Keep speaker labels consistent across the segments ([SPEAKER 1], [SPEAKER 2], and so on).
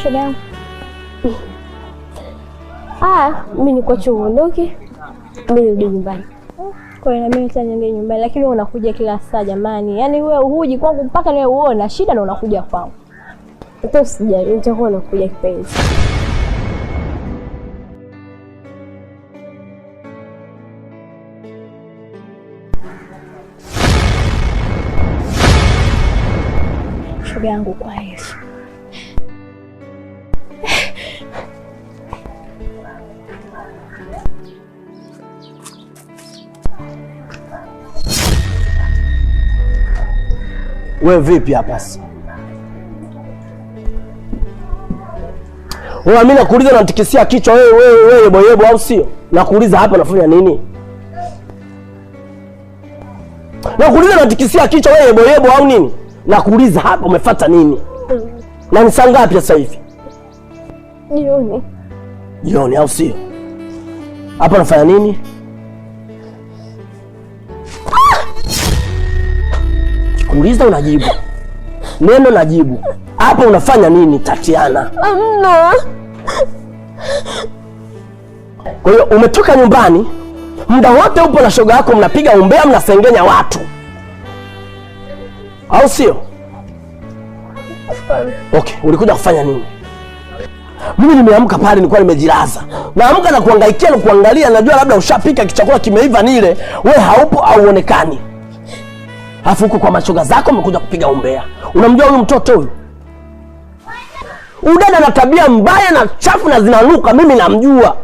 [SPEAKER 1] Shoga yangu.
[SPEAKER 2] Mimi nikuache uondoke. Mimi nirudi nyumbani.
[SPEAKER 1] Kwa hiyo na mimi sasa niende nyumbani, lakini wewe unakuja kila saa jamani. Yaani wewe huji kwangu mpaka wewe uone shida na unakuja kwangu.
[SPEAKER 2] Hata usijali, nitakuwa nakuja kipenzi.
[SPEAKER 1] Shoga yangu kwa Yesu.
[SPEAKER 3] Wewe vipi hapa sasa? Wewe mimi nakuuliza natikisia kichwa wewe wewe wewe boyebo au sio? Nakuuliza hapa nafanya nini? Nakuuliza natikisia kichwa wewe boyebo au nini? Nakuuliza hapa umefuata nini? Na ni saa ngapi sasa hivi?
[SPEAKER 2] Jioni.
[SPEAKER 3] Jioni au sio? Hapa nafanya nini? Kuuliza unajibu. Neno najibu. Hapa unafanya nini Tatiana?
[SPEAKER 2] Amna.
[SPEAKER 3] Kwa hiyo umetoka nyumbani, muda wote upo na shoga yako mnapiga umbea mnasengenya watu. Au sio? Okay, ulikuja kufanya nini? Mimi nimeamka pale nilikuwa nimejilaza. Naamka na kuhangaikia na kuangalia, najua labda ushapika kichakula kimeiva nile, wewe haupo au uonekani. Alafu huko kwa mashoga zako umekuja kupiga umbea. Unamjua huyu mtoto huyu? Udada na tabia mbaya na chafu na zinanuka, mimi namjua.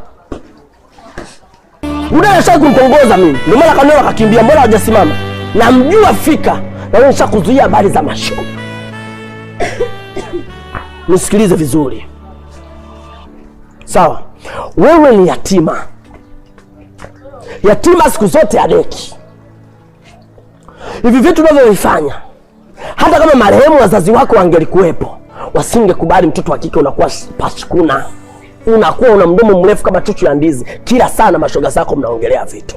[SPEAKER 3] Udada alishawahi kumtongoza mimi. Ndio maana kaniona akakimbia, mbona hajasimama? Namjua fika. Na wewe nishakuzuia habari za mashoga. Nisikilize vizuri. Sawa. Wewe ni yatima. Yatima siku zote adeki. Hivi vitu unavyovifanya, hata kama marehemu wazazi wako wangelikuwepo, wasingekubali mtoto wa kike unakuwa pashkuna. Unakuwa una mdomo mrefu kama chuchu ya ndizi. Kila saa na mashoga zako mnaongelea vitu.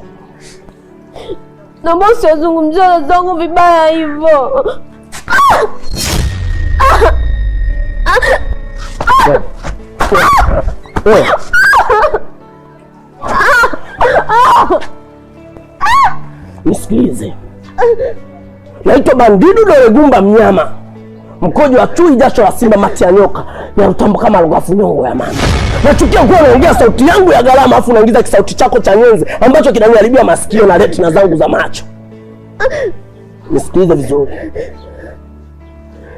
[SPEAKER 2] Naomba usiwazungumzie wazazi wangu vibaya hivyo.
[SPEAKER 3] Wewe. Nisikilize. Naitwa Bandidu Dole Gumba mnyama. Mkojo wa chui, jasho la simba, mati ya nyoka, na utambo kama lugafu nyongo ya mama. Nachukia kuwa unaongea sauti yangu ya gharama afu unaingiza kisauti chako cha nyenze ambacho kinaniharibia masikio na retina zangu za macho. Nisikilize vizuri.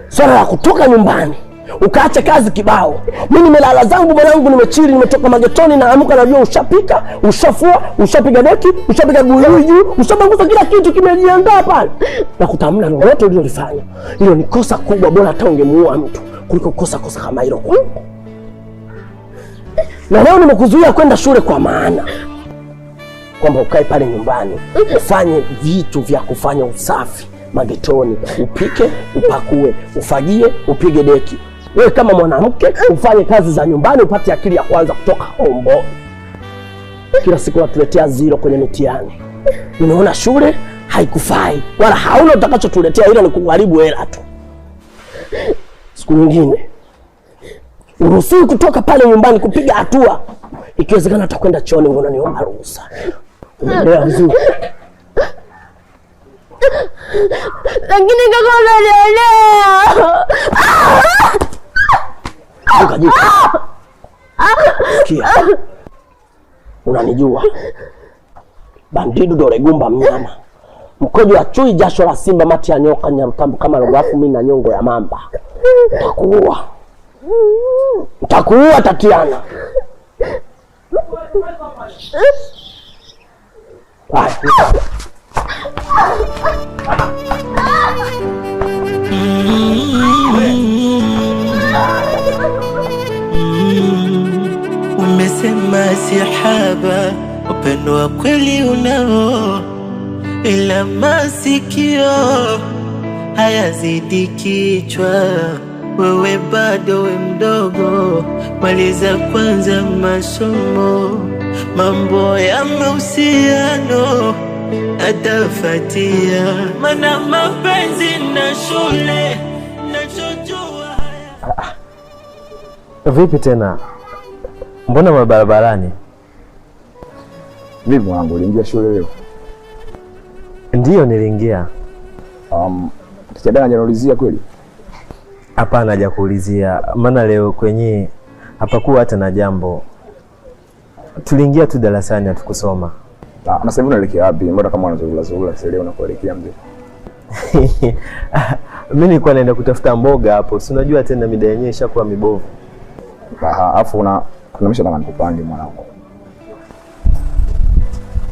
[SPEAKER 3] Swala la kutoka nyumbani ukaacha kazi kibao. Mimi nimelala zangu mwanangu, nimechili, nimetoka magetoni na amka najua ushapika, ushafua, ushapiga deki, ushapiga guyu juu, ushabanguza kila kitu kimejiandaa pale. Na kutamna lolote ulilofanya. Hilo ni kosa kubwa, bora hata ungemuua mtu kuliko kosa kama hilo kwangu. Na leo nimekuzuia kwenda shule kwa maana kwamba ukae pale nyumbani, ufanye vitu vya kufanya usafi magetoni, upike, upakue, ufagie, upige deki. Wewe kama mwanamke ufanye kazi za nyumbani upate akili ya kwanza kutoka hombo. Kila siku watuletea zero kwenye mitihani. Unaona shule haikufai wala hauna utakachotuletea, ila ni kuharibu hela tu. Siku nyingine uruhusiwi kutoka pale nyumbani kupiga hatua. Ikiwezekana utakwenda chooni unaniomba ruhusa. Umeelewa vizuri?
[SPEAKER 2] Lakini kaka unanielewa.
[SPEAKER 3] Ukajibu. Sikia. Unanijua. Bandidu Dole Gumba mnyama. Mkojo wa chui, jasho la simba, mati ya nyoka, nyarutambo kama rogafu, mimi na nyongo ya mamba. Nitakuua. Nitakuua Tatiana. Haya.
[SPEAKER 4] Umesema sihaba, upendo wa kweli unao, ila masikio hayazidi kichwa. Wewe bado we mdogo, maliza kwanza masomo, mambo ya mahusiano atafatia, mana mapenzi na shule nachojua.
[SPEAKER 5] Vipi tena? Mbona mabarabarani?
[SPEAKER 6] Vipi mwanangu, uliingia shule leo?
[SPEAKER 5] Ndiyo, niliingia.
[SPEAKER 6] Teacher Dana hajaniulizia kweli?
[SPEAKER 5] Hapana, hajakuulizia. Maana leo kwenye hapakuwa hata na jambo. Tuliingia tu darasani, hatukusoma.
[SPEAKER 6] Na sasa hivi unaelekea wapi? Mbona kama unazurura zurura sasa leo unakuelekea mzee?
[SPEAKER 5] Mimi nilikuwa naenda kutafuta mboga hapo. Si unajua tena mida yenyewe ishakuwa mibovu.
[SPEAKER 6] Aha, afu kuna misha nataka nikupange mwanangu.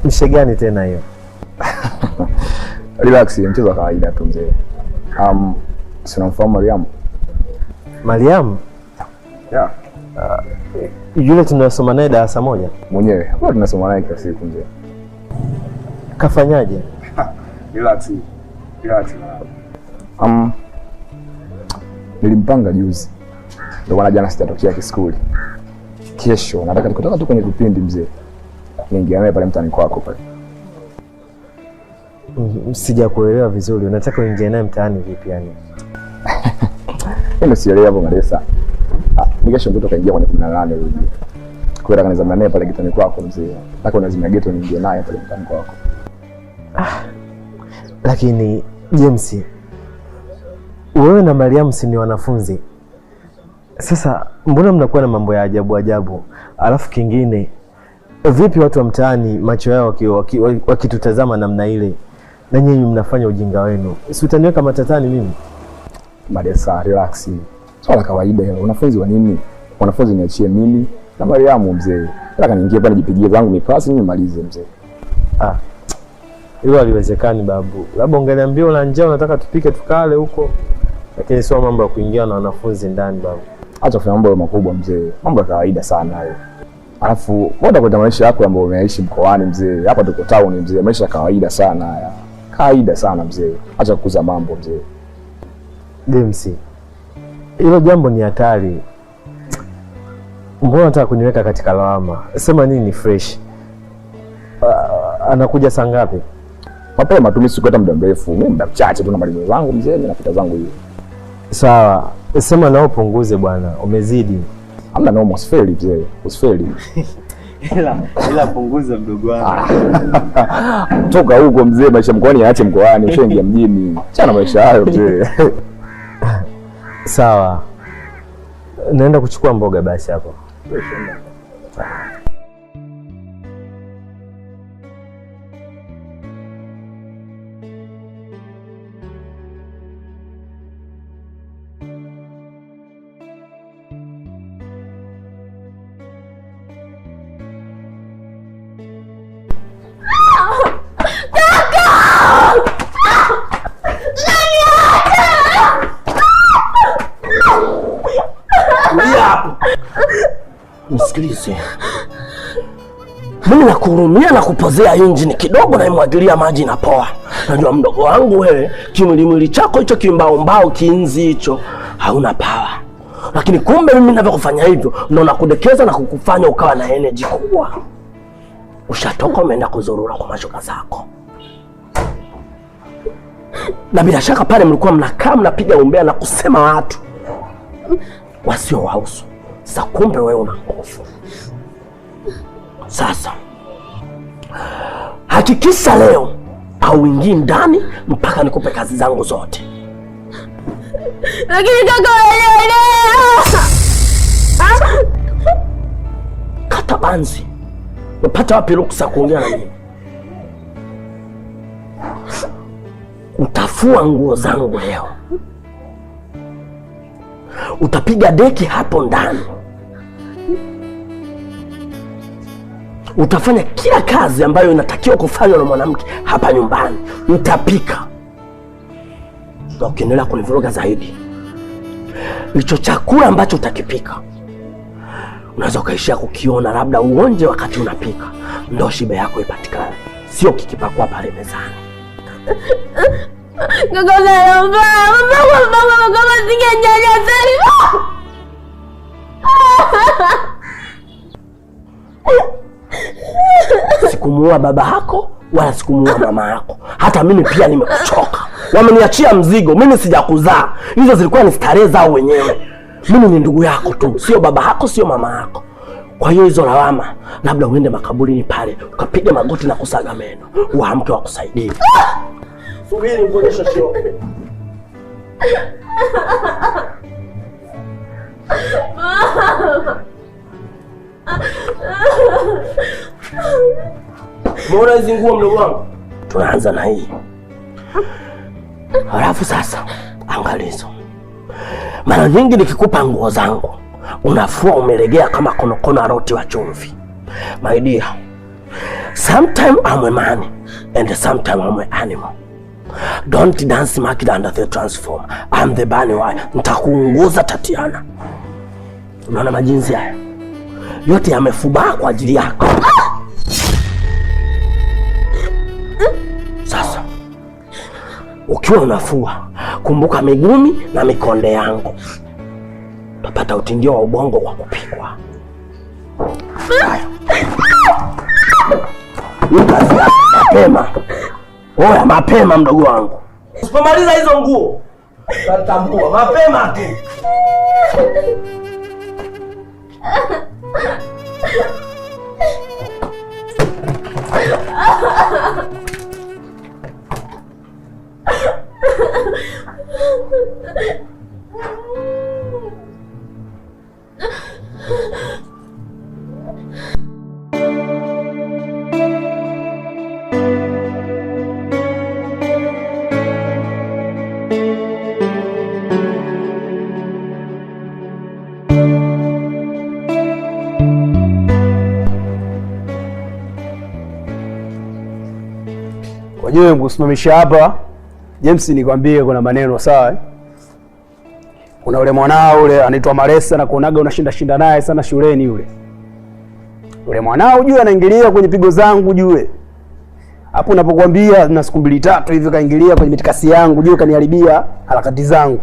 [SPEAKER 5] Mishe gani tena hiyo?
[SPEAKER 6] Relax, mchezo wa kawaida tu mzee. Si unamfahamu Mariamu?
[SPEAKER 5] Mariamu?
[SPEAKER 6] Yeah.
[SPEAKER 5] Yule tunasoma naye darasa moja?
[SPEAKER 6] Mwenyewe. Huwa tunasoma naye kila siku mzee.
[SPEAKER 5] Kafanyaje?
[SPEAKER 6] Relax. Relax. Nilimpanga juzi. Ndio maana jana sijatokea kiskuli. Kesho nataka tukutane tu kwenye vipindi mzee. Niingia naye pale mtaani kwako pale.
[SPEAKER 5] Sijakuelewa vizuri. Unataka uingie naye mtaani vipi yani?
[SPEAKER 6] Mimi sielewi hapo Maresa. Ni kesho mtoto kaingia kwenye 18 huyo. Kwa hiyo nataka naye pale getoni kwako mzee. Nataka unazimia geto niingie naye pale mtaani kwako.
[SPEAKER 5] Lakini James, wewe na Mariam si ni wanafunzi? Sasa mbona mnakuwa na mambo ya ajabu ajabu? Alafu kingine, vipi watu wa mtaani macho yao wakitutazama namna ile na nyinyi mnafanya ujinga wenu? Si utaniweka matatani mimi?
[SPEAKER 6] Maresa, relax. Swala kawaida hilo. Wanafunzi wa nini? Wanafunzi niachie mimi na Mariamu mzee. Nataka niingie pale nijipigie zangu mipasi nimalize mzee.
[SPEAKER 5] Hilo haliwezekani babu. Labda ungeniambia una njaa unataka tupike tukale huko. Lakini sio mambo ya kuingia na wanafunzi ndani babu.
[SPEAKER 6] Acha kufanya mambo makubwa mzee. Mambo ya kawaida sana hayo. Alafu mbona kwa maisha yako ambayo umeishi mkoani mzee? Hapa tuko town mzee, maisha kawaida sana haya. Kawaida sana mzee. Acha kukuza mambo mzee.
[SPEAKER 5] James, hilo jambo ni hatari. Mbona unataka kuniweka katika lawama? Sema nini fresh? Anakuja saa ngapi?
[SPEAKER 6] Mapema tu, mimi sikuta muda mrefu. Mimi muda mchache tu na malizo zangu mzee, mimi napita zangu hiyo.
[SPEAKER 5] Sawa, sema nao punguze bwana, umezidi.
[SPEAKER 6] Hamna noma, usifeli mzee, usifeli.
[SPEAKER 5] Ila punguza mdogo wangu.
[SPEAKER 6] Toka huko mzee, maisha mkoani yaache mkoani, ushaingia mjini. Achana maisha hayo mzee.
[SPEAKER 5] Sawa. Naenda kuchukua mboga basi hapo.
[SPEAKER 3] Nisikilize. Mimi nakuhurumia na kupozea injini kidogo na imwagilia maji na poa. Najua mdogo wangu wewe, kimwilimwili chako hicho kimbao mbao kiinzi hicho hauna power. Lakini kumbe mimi ninavyokufanya hivyo ndio nakudekeza na kukufanya ukawa na energy kubwa. Ushatoka umeenda kuzurura kwa mashoka zako. Na bila shaka pale mlikuwa mnakaa mnapiga umbea na kusema watu wasio wahusu. Sasa kumbe wewe una nguvu. Sasa hakikisha leo hauingii ndani mpaka nikupe kazi zangu zote.
[SPEAKER 2] Lakini kaka wewe.
[SPEAKER 3] Kata banzi. Unapata wapi ruksa kuongea na mimi? Utafua nguo zangu leo. Utapiga deki hapo ndani. Utafanya kila kazi ambayo inatakiwa kufanywa na mwanamke hapa nyumbani. Utapika. Na ukiendelea kunivuruga zaidi, hicho chakula ambacho utakipika unaweza ukaishia kukiona, labda uonje wakati unapika, ndio shibe yako ipatikane, sio kikipakwa pale mezani. Sikumuua baba yako wala sikumuua mama yako. Hata mimi pia nimekuchoka. Wameniachia mzigo, mimi sijakuzaa. Hizo zilikuwa ni starehe zao wenyewe. Mimi ni ndugu yako tu, sio baba yako, sio mama yako. Kwa hiyo hizo lawama, labda uende makaburini pale ukapiga magoti na kusaga meno, waamke wakusaidie. Subiri nikuonyeshe show. Mbona hizi nguo mdogo wangu? Tunaanza na hii. Halafu sasa angalizo. Mara nyingi nikikupa nguo zangu unafua umelegea kama konokono aroti wa chumvi. My dear, sometimes I'm a man and sometimes I'm an animal. Don't dance market under the transformer. I'm the bunny wire. Nitakuunguza Tatiana. Unaona majinsi haya yote yamefubaa kwa ajili yako. Sasa ukiwa unafua, kumbuka migumi na mikonde yangu. Utapata utindio wa ubongo kwa kupikwa. Haya. Mapema. Oya, mapema mdogo wangu. Usipomaliza hizo nguo, utatambua mapema tu.
[SPEAKER 7] Wenyewe kusimamisha hapa James, nikwambie kuna maneno sawa eh? Kuna ule mwanao ule anaitwa Maresa na kuonaga unashinda shinda naye sana shuleni yule. Ule mwanao ujue anaingilia kwenye pigo zangu ujue. Hapo unapokuambia na siku mbili tatu hivi kaingilia kwenye mitikasi yangu ujue kaniharibia harakati zangu.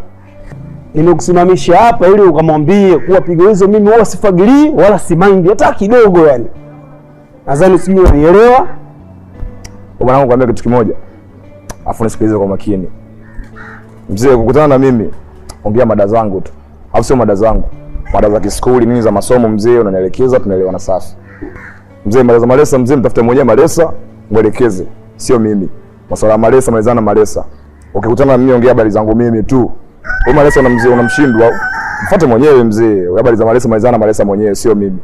[SPEAKER 7] Nimekusimamisha hapa ili ukamwambie kuwa pigo hizo mimi wala sifagilii wala simangi hata kidogo yani. Nadhani sijui unanielewa.
[SPEAKER 6] Mwanangu, nikwambia kitu kimoja. Afu nisikilize kwa makini. Mzee, kukutana na mimi ongea mada zangu tu. Au sio mada zangu. Mada za kiskuli, nini za masomo mzee, unanielekeza tunaelewana safi. Mzee, mada za Malesa mzee, mtafute mwenyewe Malesa, mwelekeze, sio mimi. Masuala ya Malesa malizana na Malesa. Ukikutana na mimi ongea habari zangu mimi tu. Wewe Malesa una mzee unamshindwa au? Mfuate mwenyewe mzee. Habari za Malesa malizana na Malesa mwenyewe, sio mimi.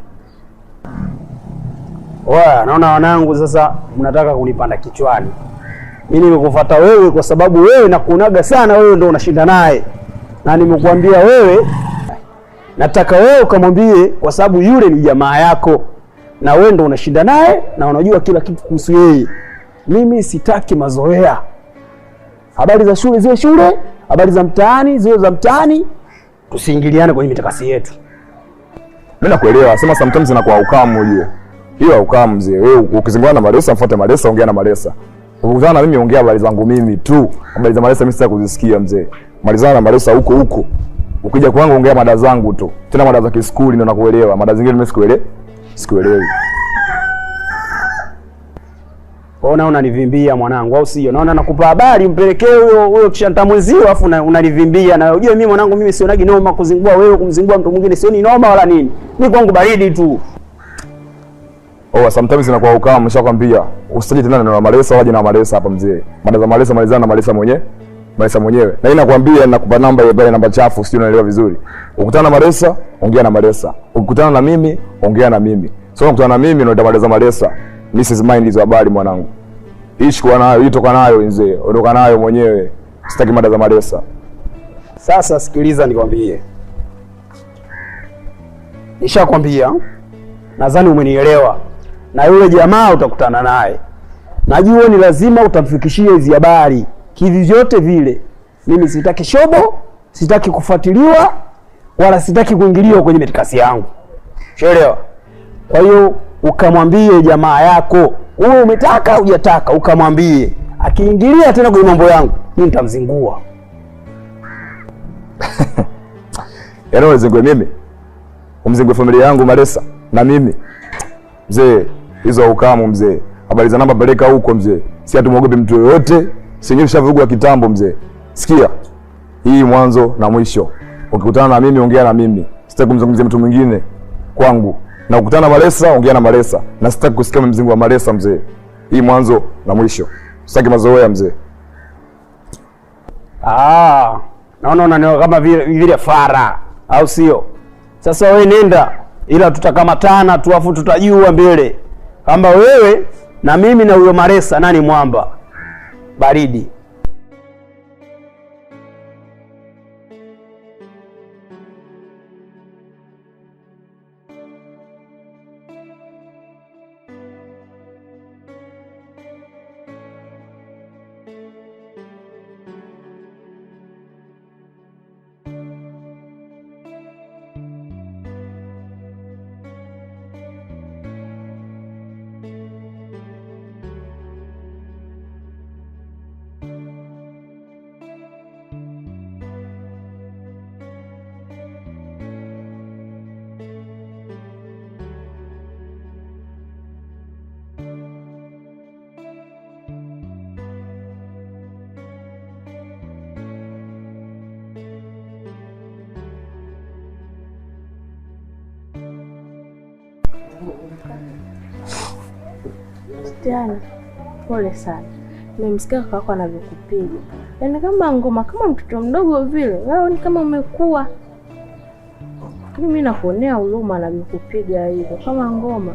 [SPEAKER 7] Oya, naona wanangu sasa mnataka kunipanda kichwani. Mimi nimekufuata wewe kwa sababu wewe nakuonaga sana, wewe ndio unashinda naye. Na nimekuambia wewe, nataka wewe ukamwambie kwa sababu yule ni jamaa yako na wewe ndio unashinda naye na unajua kila kitu kuhusu yeye. Mimi sitaki mazoea. Habari za shule ziwe shule, habari za mtaani ziwe za mtaani, tusiingiliane kwenye mitakasi yetu.
[SPEAKER 6] Mimi nakuelewa, sema sometimes inakuwa ukamu ujue. Hiyo ukamu mzee. Wewe ukizingana na Malesa mfuate Malesa, ongea na Malesa. Ukikutana na mimi ongea habari zangu mimi tu. Habari za Malesa mimi sitaki kuzisikia mzee. Malizana na Malesa huko huko. Ukija kwangu ongea mada zangu tu. Tena mada za kiskuli ndio nakuelewa. Mada zingine mimi sikuelewi. Sikuelewi.
[SPEAKER 7] Ona unanivimbia mwanangu au sio? Naona nakupa habari mpelekee huyo huyo kisha nitamwenzio afu unanivimbia na unajua mimi mwanangu mimi sionagi noma kuzingua wewe kumzingua mtu mwingine sioni noma wala nini. Mimi kwangu baridi tu.
[SPEAKER 6] Oh, sometimes inakuwa ukamu, nimeshakwambia. Usije tena na Malesa waje na Malesa hapa mzee. Mada za Malesa malizana na Malesa mwenyewe. Malesa mwenyewe. Na mimi nakwambia nakupa namba ile pale, namba chafu, sio unaelewa vizuri. Ukutana na Malesa, ongea na Malesa. Ukikutana na mimi, ongea na mimi. Sio ukutana na mimi unaita mada za Malesa. Mrs. Mind hizo habari mwanangu. Ishi kwa nayo, itoka nayo mzee. Ondoka nayo mwenyewe. Sitaki mada za Malesa.
[SPEAKER 7] Sasa sikiliza nikwambie. Nishakwambia. Nadhani umenielewa. Na yule jamaa utakutana naye. Najua ni lazima utamfikishia hizi habari. Kivi vyote vile. Mimi sitaki shobo, sitaki kufuatiliwa, wala sitaki kuingiliwa kwenye mitikasi yangu. Unaelewa? Kwa hiyo ukamwambie jamaa yako, wewe umetaka hujataka, ukamwambie. Akiingilia tena kwenye mambo yangu, mimi nitamzingua.
[SPEAKER 6] Yaani unizingue mimi? Umzingue familia yangu Malesa na mimi? Mzee, hizo ukamu mzee. Habari za namba peleka huko mzee. Si hatumuogopi mtu yoyote. Si nyinyi mshavugwa kitambo mzee. Sikia. Hii mwanzo na mwisho. Ukikutana na mimi ongea na mimi. Sitaki kumzungumzia mtu mwingine kwangu. Na ukikutana na Malesa ongea na Malesa. Na sitaki kusikia mzingo wa Malesa mzee. Hii mwanzo na mwisho. Sitaki mazoea mzee.
[SPEAKER 7] Ah, naona unaniona kama vile fara, au sio? Sasa wewe nenda, ila tutakamatana tu afu tutajua mbele kama wewe na mimi na huyo Malesa nani mwamba. Baridi.
[SPEAKER 2] Tiana, pole sana. Nimemsikia kaka yako anavyokupiga. Yaani kama ngoma, kama mtoto mdogo vile. Wewe ni kama umekua. Lakini mimi nakuonea huruma anavyokupiga hivyo kama ngoma.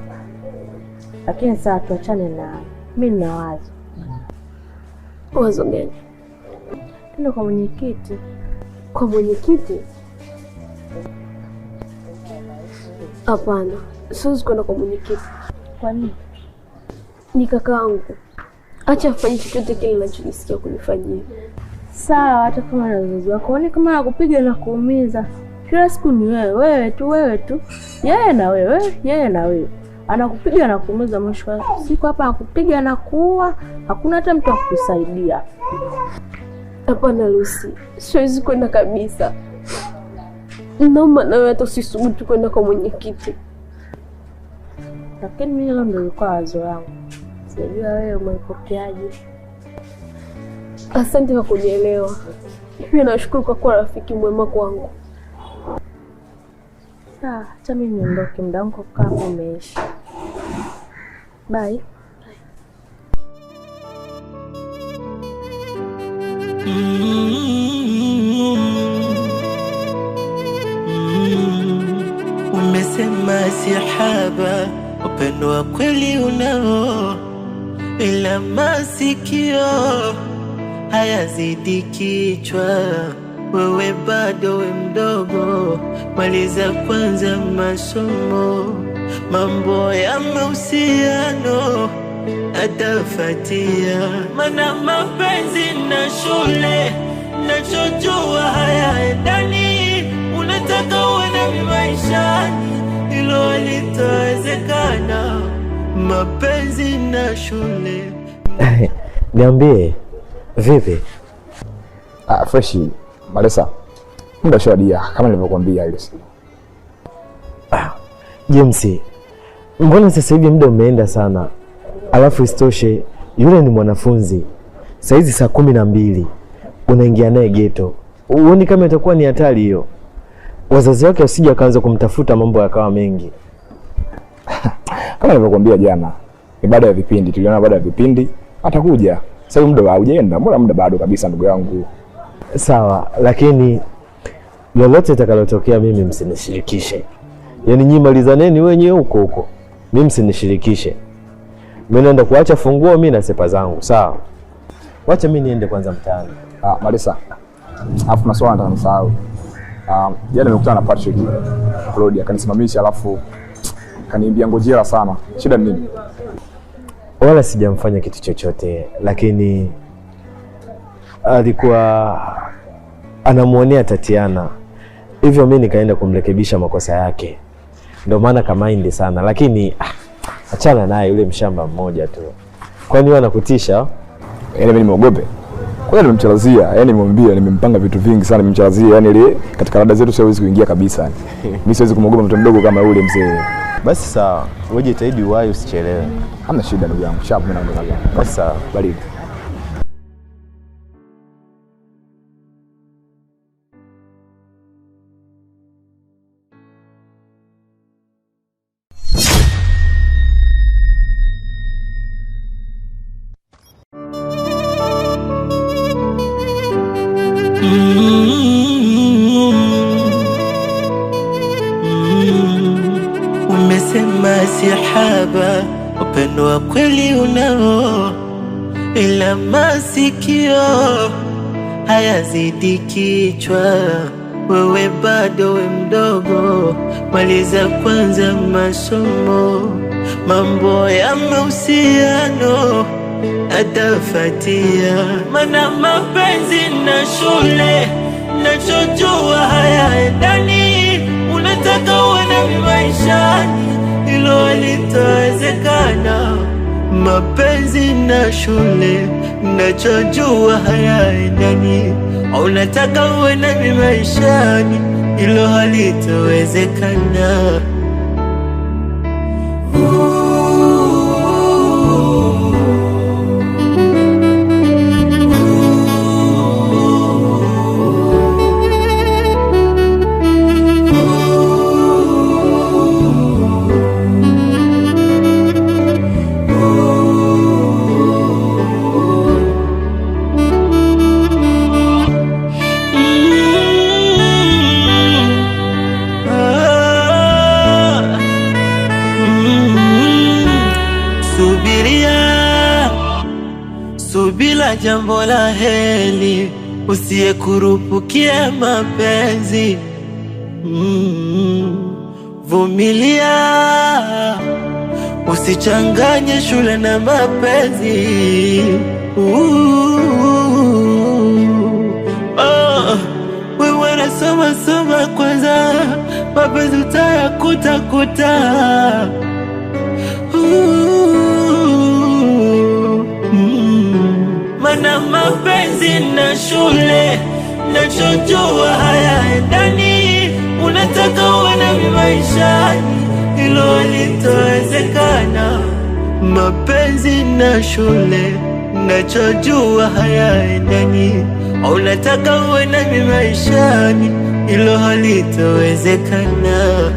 [SPEAKER 2] Lakini sasa tuachane na mimi nina wazo.
[SPEAKER 1] Wazo gani?
[SPEAKER 2] Twende kwa mwenyekiti.
[SPEAKER 1] Kwa mwenyekiti? Hapana, siwezi kwenda kwa mwenyekiti.
[SPEAKER 2] Kwa nini?
[SPEAKER 1] Ni kakaangu. Acha afanye chochote kile ninachojisikia kunifanyia.
[SPEAKER 2] Sawa, hata kama na wazazi wako, ni kama nakupiga na kuumiza. Kila siku ni wewe, wewe tu, wewe tu. Yeye na wewe, yeye na wewe. Anakupiga na kuumiza, mwisho wa siku hapa anakupiga na kuua, hakuna hata mtu akukusaidia.
[SPEAKER 1] Hapana Lucy, siwezi kwenda kabisa. Naomba nawe hata usisubutu kwenda kwa mwenyekiti.
[SPEAKER 2] Lakini mimi hilo ndio lilikuwa wazo langu. Sijajua wewe umeipokeaje.
[SPEAKER 1] Asante kwa kunielewa. Pia nashukuru kwa kuwa rafiki mwema kwangu.
[SPEAKER 2] Sawa, acha mimi niondoke, muda wangu kukaa hapo umeisha. Bye.
[SPEAKER 4] Umesema sihaba, upendo wa kweli unao, ila masikio hayazidi kichwa. Wewe bado we mdogo, maliza kwanza masomo. Mambo ya mahusiano atafuatia, maana mapenzi na shule nachojua hayaendani. Unataka uwe nami maishani, hilo halitawezekana. Mapenzi na shule.
[SPEAKER 5] Niambie, vipi?
[SPEAKER 6] Ah, freshi Malesa. Muda ushawadia kama nilivyokuambia ile siku.
[SPEAKER 5] Ah, James, mbona sasa hivi muda umeenda sana? Alafu isitoshe yule ni mwanafunzi. Saa hizi saa 12 unaingia naye ghetto. Uone kama itakuwa ni hatari hiyo. Wazazi wake wasije wakaanza kumtafuta, mambo yakawa mengi.
[SPEAKER 6] Kama nilivyokuambia jana, ni baada ya vipindi, tuliona baada ya vipindi atakuja. Sasa muda haujaenda, mbona muda bado kabisa ndugu yangu.
[SPEAKER 5] Sawa, lakini lolote litakalotokea mimi msinishirikishe. Yaani nyinyi malizaneni wenyewe huko huko. Mimi msinishirikishe. Mimi naenda kuacha funguo mimi na sepa zangu, sawa? Wacha mimi niende kwanza mtaani.
[SPEAKER 6] Ah, Malisa. Alafu na swala nataka nisahau. Jana nimekutana na Patrick Claudia, akanisimamisha alafu kaniambia ngojera sana. Shida ni nini?
[SPEAKER 5] Wala sijamfanya kitu chochote, lakini alikuwa anamuonea Tatiana. Hivyo mimi nikaenda kumrekebisha makosa yake. Ndio maana kamaindi sana, lakini achana naye yule mshamba mmoja tu. Kwani wewe anakutisha?
[SPEAKER 6] Yaani mimi nimeogope. Kwa nini nimemchalazia? Yaani nimemwambia nimempanga vitu vingi sana nimemchalazia. Yaani ile katika rada zetu siwezi kuingia kabisa. Mimi siwezi kumwogopa mtu mdogo kama yule mzee.
[SPEAKER 5] Basi sawa, wewe jitahidi uwahi usichelewe.
[SPEAKER 6] Hamna shida ndugu yangu. Sharp mimi naondoka.
[SPEAKER 5] Basi sawa,
[SPEAKER 6] baridi.
[SPEAKER 4] Marhaba, upendo wa kweli unao, ila masikio hayazidi kichwa. Wewe bado we mdogo, maliza kwanza masomo, mambo ya mahusiano atafatia. Mana mapenzi na shule, nachojua hayaendani. Unataka uwe nami maishani, hilo halitowezekana. Mapenzi na shule, nachojua hayaendani. Unataka uwe nami maishani, hilo halitowezekana. Ah, Subiria, subila jambo la heri, usiyekurupukia mapenzi. Vumilia, usichanganye shule na mapenzi. Oh, wewe unasoma soma kwanza, mapenzi utayakuta kuta. Mana mapenzi na shule, nachojua hayaendani. Unataka uwe nami maishani, hilo halitowezekana. Mapenzi na shule, nachojua hayaendani. Unataka uwe nami maishani, hilo halitowezekana.